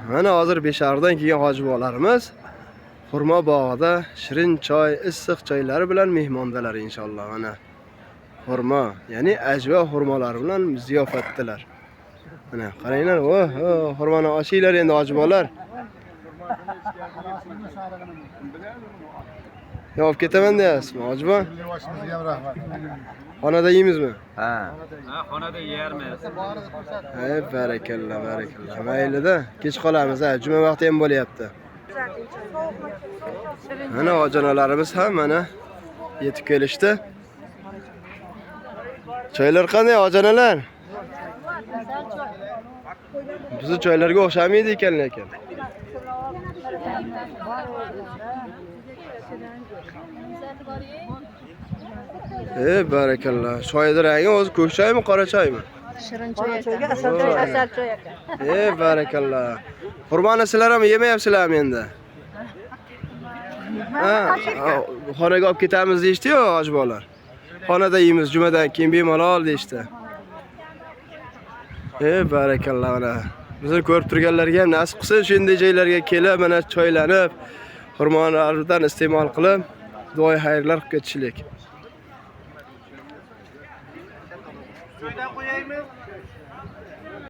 Mana hozir Beshardan kelgan hojibolarimiz xurmo bog'ida shirin choy, issiq choylari bilan mehmondalar inshaalloh. Mana xurmo, ya'ni ajva xurmolari bilan ziyofatdilar. Mana qaranglar, oh, oh, xurmoni ochinglar endi hojibolar. Yo, olib ketaman deyapsizmi, hojibo? Boshimizga ham rahmat. Xonada yeymizmi? Ha. Ha, xonada yeyarmiz. Ay, barakalla, barakalla. Maylida, kech qolamiz ha, juma vaqti ham bo'lyapti. Mana ojonalarimiz ham mana yetib kelishdi. Choylar qanday, ojonalar? Bizni choylarga o'xshamaydi ekan lekin. E, barakalla. Choyni rangi o'zi ko'k choymi, qora choymi? Shirin choy ekan. Asal choy, asal choy ekan. E, barakalla. Xurmoni sizlar ham yemayapsizlarmi endi? Ha, xonaga olib ketamiz deyishdi-yu hojibolar. Xonada yeymiz jumadan keyin bemalol deyishdi. E, barakalla mana. Bizni ko'rib turganlarga ham nasib qilsin shunday joylarga kelib, mana choylanib, xurmolardan iste'mol qilib, duoyi xayrlar qilib ketishlik.